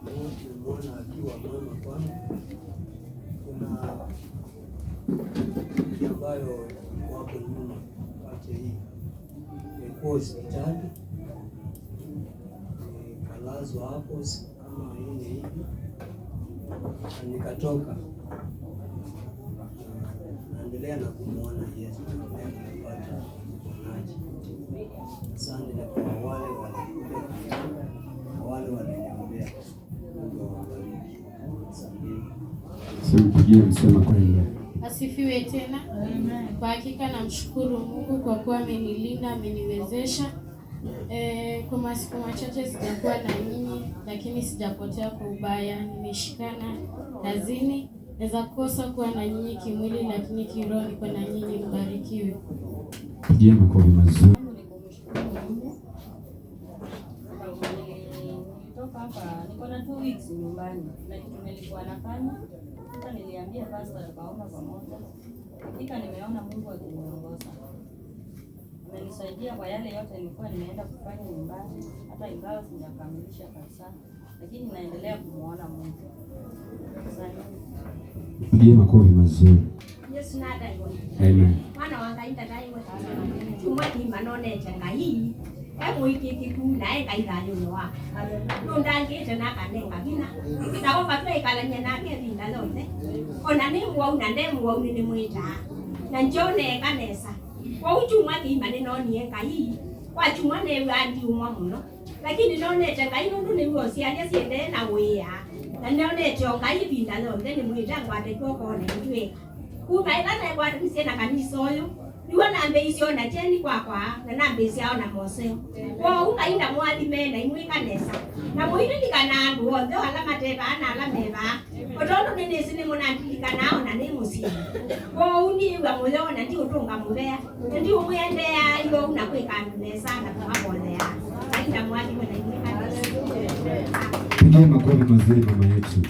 Nimeona akiwa mwema kwangu. Kuna wiki ambayo iko hapo nyuma, wache hii, nilikuwa hospitali, nikalazwa hapo siku kama 4 hivi na nikatoka. Naendelea na kumwona Yesu, naendelea kupata uponaji. Asante na kwa wale walikuja kuniona na wale waliniombea. Mungu awabariki. Asanteni. Simpigie msema kweli. Asifiwe tena. Kwa hakika namshukuru Mungu kwa kuwa amenilinda, ameniwezesha. Kwa masiku machache sijakuwa na nyinyi, lakini sijapotea kwa ubaya. Nimeshikana kazini. Naweza kosa kuwa na nyinyi kimwili, lakini kiroho niko na nyinyi. Mbarikiwe. Pigie makofi mazuri. Ni kumshukuru Mungu. Nilitoka hapa niko na 2 weeks nyumbani na kitu nilikuwa nafanya. Sasa niliambia pastor tukaomba pamoja. Hakika nimeona Mungu akiniongoza. Amenisaidia kwa yale yote nilikuwa nimeenda kufanya nyumbani, hata ingawa sijakamilisha kabisa, lakini naendelea kumuona Mungu. Asante. Pigie makofi mazuri. Yesu nataiwe. Amen. Mwana wa Ngai ndataiwe. Chumwa kima nonete Ngai emwikitiku nae Ngai thayũ wa nundangite nakanenga vinya nagoka twaikalania nake ivinda yonthe ona ni mwau na nde mwau ni nimwitaa na njoneka nesa kwou chumwa kima ninonie Ngai kwa chumwa niwa ndiumwa muno lakini nonete Ngai nundu niguo ciaria ciendee na wia na nonete o Ngai ivinda yonthe nimwita ngwate guoko nitwika kuma ila negwatanicie na kanisa uyu niguo nambe icio na cheni kwakwa na nambe ciao na moseo kwou Ngai ndamwathime na imwika nesa na mwirilikana andu othe ala matevaa na ala mevaa otondu ninisi nimunandilikana ona ni mucii kwou niigua muyo na ndiutunga muvea na ndiumwendea iou na kwika andu nesa na kumavolea. Ngai ndamwathime na imwika nesa. Pigie makofi mazuri mama yetu.